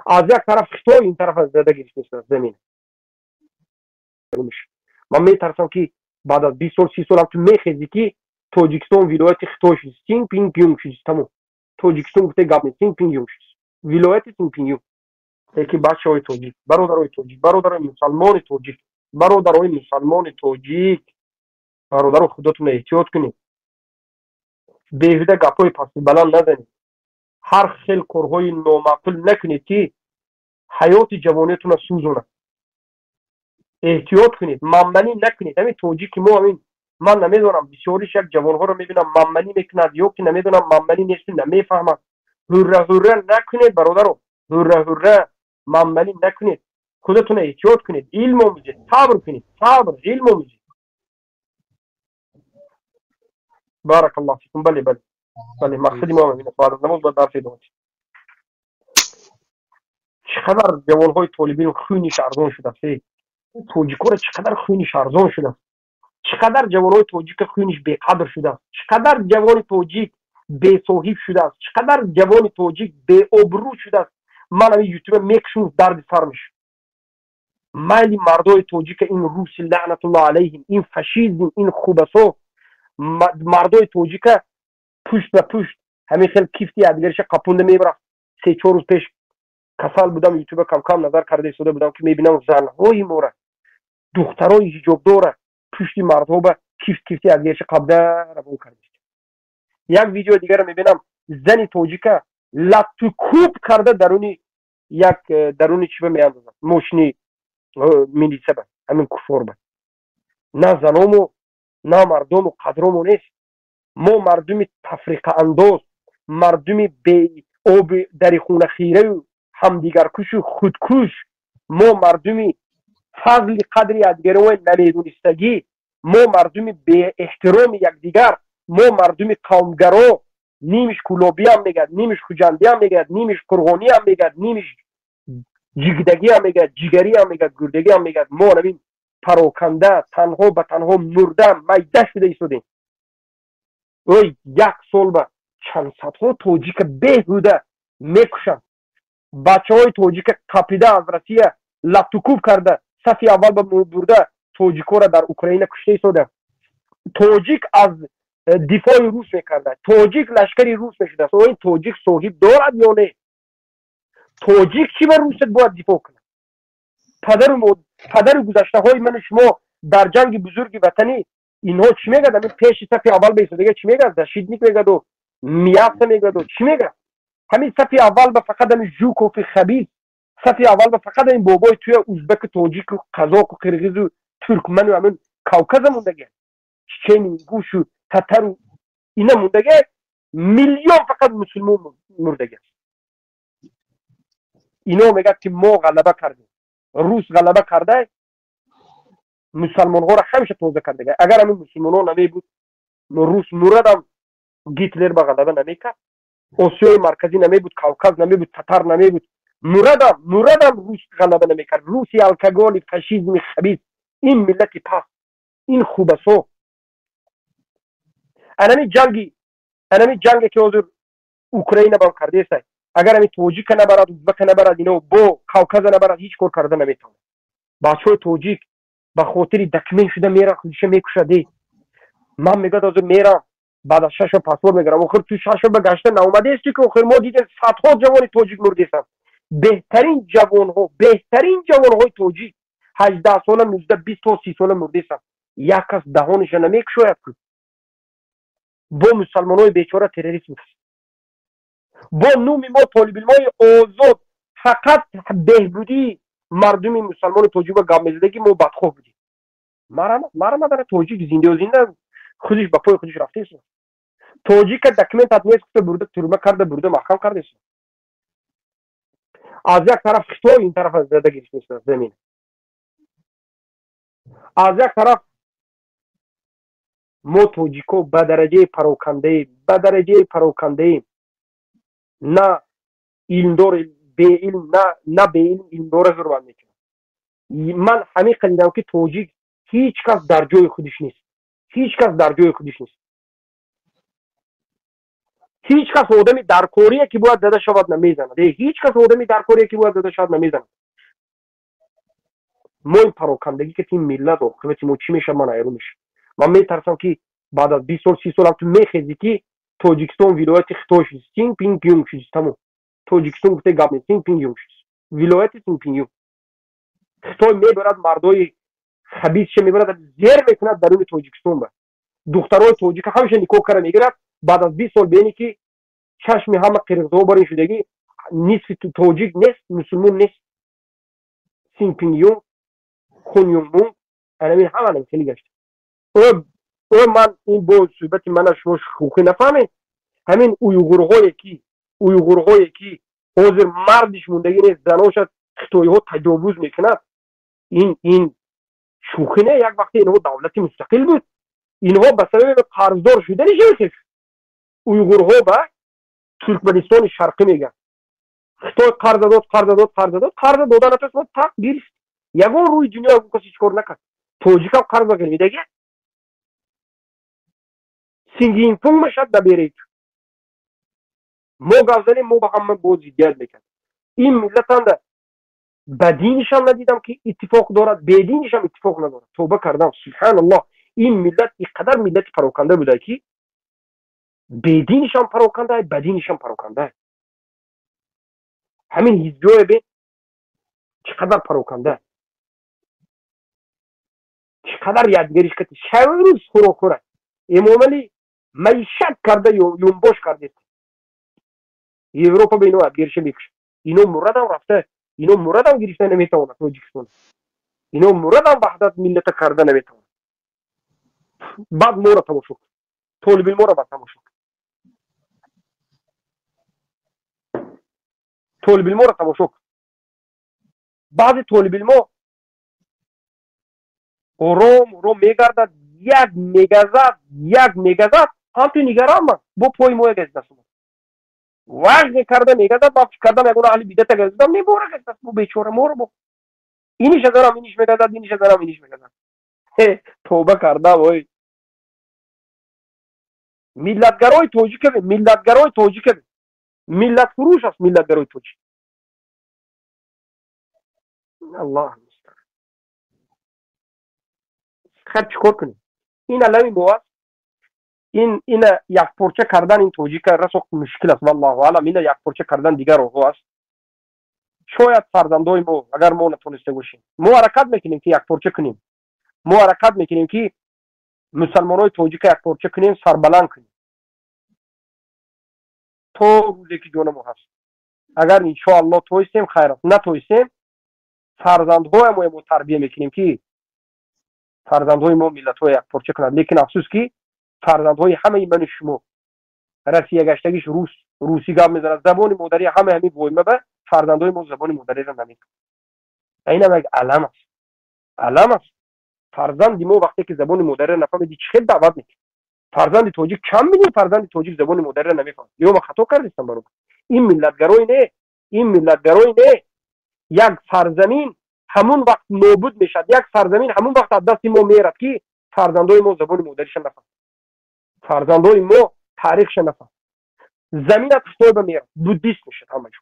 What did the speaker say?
Аз як тараф Хитой, ин тараф зада гирифта замин. Ман метарсам, ки баъд аз 20 сол, 30 сол ҳам ту мехезӣ, ки Тоҷикистон вилояти Хитой шуд, Син Пин Пюнг шуд, тамом. Тоҷикистон гуфта гап нест, Син Пин Юнг шуд, вилояти Син Пин Юнг. Лекин бачаҳои тоҷик, бародарои тоҷик, бародарои мусалмони тоҷик, бародарои мусалмони тоҷик, бародаро, худотон эҳтиёт кунед, беҳуда гапҳои пасту баланд назанед, ҳар хел корҳои номаъқул накунед, ки ҳаёти ҷавониятонро сӯзонад. Эҳтиёт кунед, мамманӣ накунед. Ҳамин тоҷики мо, ҳамин ман намедонам, бисёриш як ҷавонҳоро мебинам, мамманӣ мекунад ё ки намедонам, мамманӣ несту намефаҳмад. Ҳурра ҳурра накунед, бародаро, ҳурра ҳурра мамманӣ накунед, худатонро эҳтиёт кунед, илм омӯзед, сабр кунед, сабр, илм омӯзед. Баракаллоҳу фикум. Бале, бале, бале, мақсади мо ҳамин аст. Баъд аз намоз бояд дарс идома. Чӣ қадар ҷавонҳои толибилм хуниш арзон шудааст, тоҷикоро чӣ қадар хуниш арзон шудааст, чӣ қадар ҷавонҳои тоҷика хуниш беқадр шудааст, чӣ қадар ҷавони тоҷик бесоҳиб шудааст, чӣ қадар ҷавони тоҷик беобрӯ шудааст. Ман ҳамин ютуба мекушум, дарди сар мешуд. Майли мардои тоҷика ин руси лаънатуллоҳ алайҳим, ин фашизм, ин хубасо мардои тоҷика пушт ба пушт ҳамин хел кифти якдигариша қапунда мебарафт. 3-4 рӯз пеш касал будам, ютуба камкам назар карда истода будам, ки мебинам занҳои мора, духтарои ҳиҷобдора пушти мардҳо ба кифт кифти якдигариша қабда равон карда. Як видеои дигарро мебинам, зани тоҷика латтукӯб карда даруни як даруни чиба меандозад, мошини милиса ба, ҳамин куфор ба. На заному, на мардому қадромо нест. Мо мардуми тафриқаандоз, мардуми беоби дари хунахираю ҳамдигаркушу худкуш, мо мардуми фазли қадри якдигарои намедонистагӣ, мо мардуми беэҳтироми якдигар, мо мардуми қавмгаро. Нимиш кулобиам мегӯяд, нимиш хуҷандиам мегӯяд, нимиш қурғониам мегӯяд, нимиш ҷигдагиам мегӯяд, ҷигариам мегӯяд, гурдагиам мегӯяд. Мо ҳамин пароканда, танҳо ба танҳо мурда майда шуда истодем. Ой, як сол ба чанд садҳо тоҷика беҳуда мекушанд. Бачаҳои тоҷика қапида аз Россия латтукӯб карда, сафи аввал ба бурда, тоҷикоро дар Украина кушта истода. Тоҷик аз дифои рус мекарда, тоҷик лашкари рус мешудааст. О, ин тоҷик соҳиб дорад ё не? Тоҷик чӣ ба русат бояд дифоъ кунад? Падару гузаштаҳои ману шумо дар ҷанги бузурги ватанӣ инҳо чӣ мегӯяд? Ҳамин пеши сафи аввал беистодага чӣ мегӯяд? Защитник мегӯяду, мясо мегӯяду, чӣ мегӯяд? Ҳамин сафи аввал ба фақат ҳамин Жукови хабис, сафи аввал ба фақат ҳамин бобои туя узбаку, тоҷику, қазоқу, қирғизу, туркману ҳамин Кавказа мондага, чечени, ингушу, татару ина мондага, миллион фақат мусулмон мурдага. Ино мегӯяд, ки мо ғалаба кардем, рус ғалаба карда, мусалмонҳоро ҳамеша тоза кардага. Агар ҳамин мусулмонҳо намебуд, рус мурадам Гитлер ба ғалаба намекард, Осиёи Марказӣ намебуд, Кавказ намебуд, татар намебуд, мурадам, мурадам рус ғалаба намекард. Руси алкоголи, фашизми хабис, ин миллати паст, ин хубасо. Анами ҷанги, анами ҷанге, ки ҳозир Украина бам кардеса, агар ҳамин тоҷика набарад, узбака набарад, ино бо Кавказа набарад, ҳеҷ кор карда наметавонад. Бачаҳои тоҷик ба хотири документ шуда мерам, худиша мекушад. Е, ман мегӯяд, ҳозир мерам, баъд аз 6 моҳ паспорт мегирам. Охир ту 6 моҳ ба гашта наомадаести, ки охир мо дидем, садҳо ҷавони тоҷик мурдесанд. Беҳтарин ҷавонҳо, беҳтарин ҷавонҳои тоҷик 18 сола, 19, 20 то 30 сола мурдесанд. Як кас даҳониша намекушояд ку. Бо мусалмонҳои бечора террорист мекушад. Бо нуми мо толибилмои озод фақат беҳбудии мардуми мусалмони тоҷик ба гап мезадагӣ, мо бадхоҳ будем. Марамадара тоҷик зиндаё зинда худиш ба пои худиш рафтест. Тоҷика документат нест гуфта, бурда турма карда, бурда маҳкам кардест. Аз як тараф Хитой, ин тараф зада гирифта замин. Аз як тараф мо тоҷико ба дараҷаи парокандаем, ба дараҷаи парокандаем. На илмдор беилм, на беилм илмдора ҳурмат мекунад. Ман ҳамин дидам, ки тоҷик ҳеҷ кас дар ҷои худиш нест, ҳеҷ кас дар ҷои худиш нест. Ҳеҷ кас одами даркорие, ки бояд зада шавад, намезанад. Ҳеҷ кас одами даркорие, ки бояд зада шавад, намезанад. Мо ин парокандагӣ ки ин миллат, оқибати мо чӣ мешавад, ман ҳайрон мешавам. Ман метарсам, ки баъд аз 20 сол, 30 сол ҳам ту мехезӣ, ки Тоҷикистон вилояти Хитой шуд, Синпинг шуд, тамом. Тоҷикистон гуфта гап нест, Синпинг шуд, вилояти Синпинг. Хитой мебарад мардои хабисша, мебарад, зер мекунад даруни Тоҷикистон ба духтарои тоҷика ҳамеша никоҳ кара мегирад. Баъд аз 20 сол бени, ки чашми ҳама қирғизҳо бар ин шудагӣ, нисфи тоҷик нест, мусулмон нест. Синпингюн, Хунюнмун, анамин ҳама хеле гашта. Ӯ ман ин бо суҳбати мана шумо шӯхӣ нафаҳмед. Ҳамин уйғурҳое, ки ҳозир мардиш мондагӣ нест, заноша хитоиҳо таҷовуз мекунад, ин шӯхӣ не. Як вақте инҳо давлати мустақил буд, инҳо ба сабаби қарздор шудани шуд. Уйғурҳо ба Туркманистони Шарқӣ мегӯянд. Хитой қарза дод, қарза дод, қарза дод, қарза дода натавонист, тақ гирифт. Ягон рӯи дунё ягон каси чӣ кор накард. Тоҷикам қарза гирифтаги сингинфунг мешад набереед. Мо гап занем, мо ба ҳама боз зиддият мекард. Ин миллатанда ба динишам надидам, ки иттифоқ дорад, бединишам иттифоқ надорад. Тоба кардам, субҳаналлоҳ, ин миллат ин қадар миллати пароканда буда, ки бединишам пароканда, ба динишам пароканда. Ҳамин ҳизбиҳое бе чӣ қадар пароканда, чӣ қадар якдигариш кати шабу рӯз хӯрокхӯрад. Эмомалӣ маишат карда, юнбош кардест. Европа ба ино якдигариша мекушад. Ино мурадам рафта, ино мурадам гирифта наметавонад Тоҷикистон, ино мурадам ваҳдат миллата карда наметавонад. Баъд моро тамошо кун, толибилморо баъд тамошо кун, толибилморо тамошо кун. Баъзе толибилмо ором ором мегардад, як мегазад, як мегазад, ҳамту нигарам ман бо пои моя газидааст, важне карда мегазад. Ман фикр кардам, ягон аҳли бидата газидам, мебора газидааст бо бечора моро бо иниша зарам, иниш мегазад, иниша зарам, иниш мегазад. Тоба кардам, ой, миллатгарои тоҷикаве, миллатгарои тоҷикаве, миллатфурӯш аст миллатгарои тоҷик. Аллоҳ, хар чӣ кор кунем? Ин алами мо аст. Ин ина якпорча кардан ин тоҷика расо мушкил аст, валлоҳу алам. Ина якпорча кардан дигар роҳҳо аст. Шояд фарзандои мо, агар мо натониста бошем, мо ҳаракат мекунем, ки якпорча кунем. Мо ҳаракат мекунем, ки мусалмонои тоҷика якпорча кунем, сарбаланд кунем, то рӯзе ки ҷонамо ҳаст. Агар, иншоаллоҳ, тоистем, хайр аст, натоистем, фарзандҳоямо мо тарбия мекунем, ки фарзандҳои мо миллатҳои якпорча кунад. Лекин афсӯс, ки фарзандҳои ҳамаи ману шумо Россия гаштагиш, рус русӣ гап мезанад, забони модарӣ ҳамаи ҳамин войма ба фарзандҳои мо забони модариро намекунад. Инам як алам аст, алам аст. Фарзанди мо вақте ки забони модариро нафаҳмиди, чӣ хел даъват мекунад? Фарзанди тоҷик, чанд миллион фарзанди тоҷик забони модариро намефаҳмад? Ё ма хато кардистам, бародар? Ин миллатгарои не, ин миллатгарои не. Як сарзамин ҳамун вақт нобуд мешавад, як сарзамин ҳамун вақт аз дасти мо мерад, ки фарзандои мо забони модариша нафаҳмад, фарзандои мо таърихша нафаҳмад. Заминат Хитой ба мерад, буддист мешад ҳама ҷо.